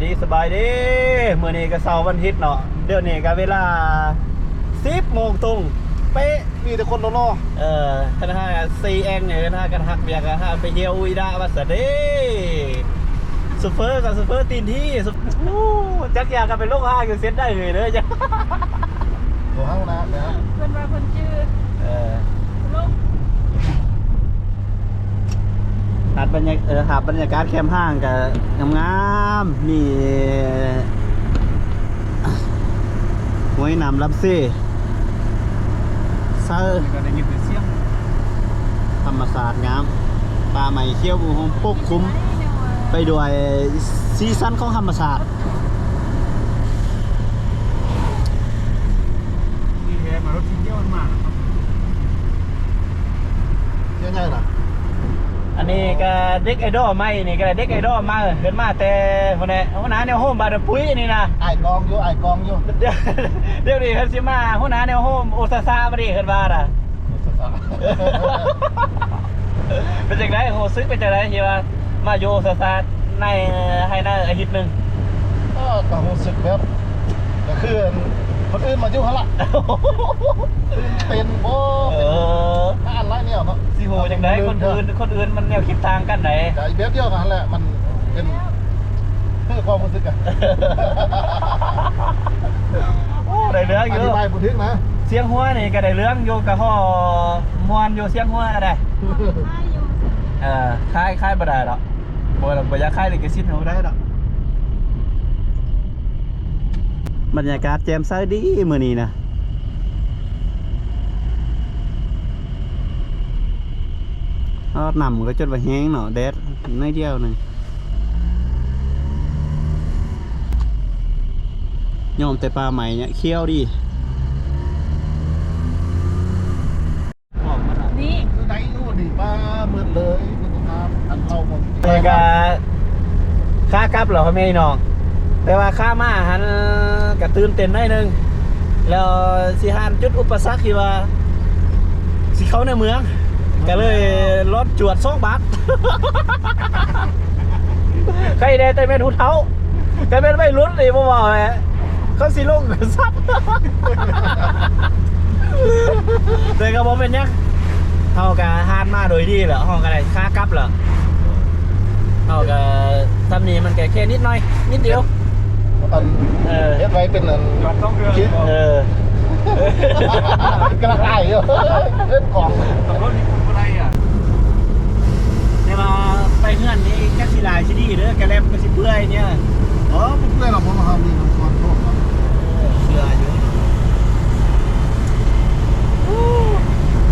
ດີ ສະບາຍດີ ມື້ນີ້ກໍເສົາວັນອາທິດເນາະ ດຽວນີ້ກໍເວລາສິບໂມງຕົງເປະ ມີແຕ່ຄົນຫຼໍ່ໆ ເອີ ຄັນຫາຊີແອງນີ້ ຄັນຫາກັນຮັກວຽກ ຫາໄປຮຽວອຸຍດະວ່າຊັ້ນເດ້ ໂຊເຟີກໍໂຊເຟີຕີນຖີ່ ໂອ້ ຈັກຢ່າງກໍໄປລົງຫາຢູ່ເສັ້ນໃດເລີຍເດີ ໂທຫາຫົວໜ້າແລ້ວ ເພິ່ນວ່າເພິ່ນຈື່ ເອີ ລົງ ຫາດບັນຍາ ເອີ ຫາດບັນຍາກາດແຄມທາງກໍງາມໆ ມີຫ້ວຍນ້ຳລຳເຊ ເຊົາ ກໍໄດ້ຍິນແຕ່ສຽງ ທຳມະຊາດງາມ ປ່າໄມ້ຂຽວອຸດົມປົກຄຸມໄປດ້ວຍສີສັນຂອງທຳມະຊາດ. ນີ້ແຫຼະ ມາລົດສີຂຽວມັນມາແລ້ວ ເຈົ້າໃຫຍ່ນະ ອັນນີ້ກໍເດັກໄອດອລໃໝ່ ນີ້ກໍໄດ້ເດັກໄອດອລມາ ເພິ່ນມາແຕ່ພຸ້ນແຫຼະ ຫົວໜ້າແນວໂຮມບາດາປຸຍນີ້ນະ ອ້າຍກອງຢູ່ ອ້າຍກອງຢູ່ ດຽວນີ້ເພິ່ນຊິມາ ຫົວໜ້າແນວໂຮມໂອຊາຊາບາດນີ້ ເພິ່ນວ່ານະ ໂອຊາຊາ ເປັນຈັ່ງໃດ ຮູ້ສຶກເປັນຈັ່ງໃດທີ່ວ່າມາຢູ່ໂອຊາຊາ ໃນ ໃຫ້ນາອາທິດໜຶ່ງ ເອີ ກໍຮູ້ສຶກແບບ ກໍຄືຄົນອື່ນມາຢູ່ຫັ້ນລະ ຕື່ນເຕັ້ນບໍ່ ເອີ ເປັນງານຫຼາຍແນວເນາະ ຊິຮູ້ຈັ່ງໃດ ຄົນອື່ນ ຄົນອື່ນມັນແນວຄິດຕ່າງກັນໃດ ກໍອີກແບບດຽວກັນຫັ້ນແຫຼະ ມັນເປັນ ຄືຄວາມຮູ້ສຶກກະ ໂອ້ ໄດ້ເລື່ອງຢູ່ ອະທິບາຍບໍ່ຖືກນະ ສຽງຫົວນີ້ກໍໄດ້ເລື່ອງຢູ່ ກໍພໍມ່ວນຢູ່ ສຽງຫົວກໍໄດ້ ເອີ ຂາຍ ຂາຍບໍ່ໄດ້ດອກ ບໍ່ ບໍ່ຢາກຂາຍລິຂະສິດໃຫ້ຜູ້ໃດດອກ. ບັນຍາກາດແຈ່ມໃສດີມື້ນີ້ນະ ອາ ນ້ຳກໍຈົນວ່າແຫ້ງເນາະ ແດດໜ້ອຍດຽວໜຶ່ງ ຍ້ອມແຕ່ປ່າໄມ້ເນຍ ຂຽວດີ. ນີ້ ຄືໃດຢູ່ນີ້ ປາມືດເລີຍ ມີແຕ່ນ້ຳ ອັນເຮົາບໍ່ມີ ນີ້ກະຂາກັບແລ້ວພໍ່ແມ່ພີ່ນ້ອງ ແຕ່ວ່າຂາມາຫັ້ນກະຕື່ນເຕັ້ນໜ້ອຍໜຶ່ງ ແລ້ວຊິຜ່ານຈຸດອຸປະສັກທີ່ວ່າຊິເຂົ້າໃນເມືອງ ກະເລີຍລອດຈວດສອງບາດ ໃຄແດ່ແຕ່ແມ່ນຜູ້ເຖົ້າ ກະແມ່ນໄວລຸ້ນນີ້ບໍ່ເວົ້າແຫຼະ ເຂົາຊິລົງສັບ ແຕ່ກໍບໍ່ເປັນຫຍັງ ເຮົາກໍຜ່ານມາໂດຍດີແລ້ວ ເຮົາກໍໄດ້ຂາກັບແລ້ວ ເຮົາກໍຊ່ຳນີ້ ມັນກໍແຄ່ນິດໜ້ອຍ ນິດດຽວ ອັນ ເອີ ເຮັດໄວ້ເປັນອັນ ເອີ ກະລະອາຍຢູ່ ເຮັດຂອງ ຂັບລົດນີ້ບໍ່ໄດ້ອະ ແຕ່ວ່າໄປເຮືອນນີ້ຈັກຊິຫຼາຍຊິດີເດີ ກະແລັບກໍຊິເປື່ອຍເນຍ ບໍ່ ບໍ່ເປື່ອຍດອກ ເພາະວ່າເຮົາມີນ້ຳມັນພວກ ເອີ ເຊື່ອຢູ່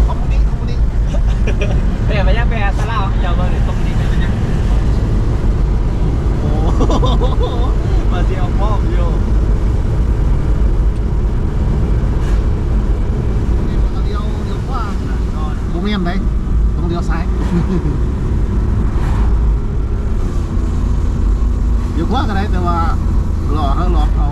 ຄອມມູນິ ຄອມມູນິ ແປວ່າຫຍັງ ແປສາລາວເຈົ້າເບິ່ງ ຄອມມູນິແປວ່າຫຍັງ ໂອ້ ວ່າຊິເອົາພ້ອມຢູ່ ນີ້ມັນກໍລ້ຽວ ລ້ຽວຂວາ ບໍ່ແມ່ນໃດ ຕ້ອງລ້ຽວຊ້າຍ ຢູ່ຂວາກໍໄດ້ ແຕ່ວ່າລໍເຮົາລັອກເອົາ.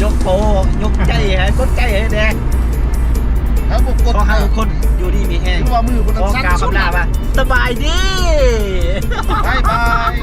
ຍົກໂປ ຍົກໃຈໃຫ້ ກົດໃຈໃຫ້ແດ່ ແລ້ວບໍ່ກົດ ຂໍໃຫ້ທຸກຄົນຢູ່ດີມີແຮງ ຄືວ່າມືຄົນນັ້ນສັ່ນສຸດ ຂໍກ່າວຄຳລາວ່າ ສະບາຍດີ ບາຍບາຍ.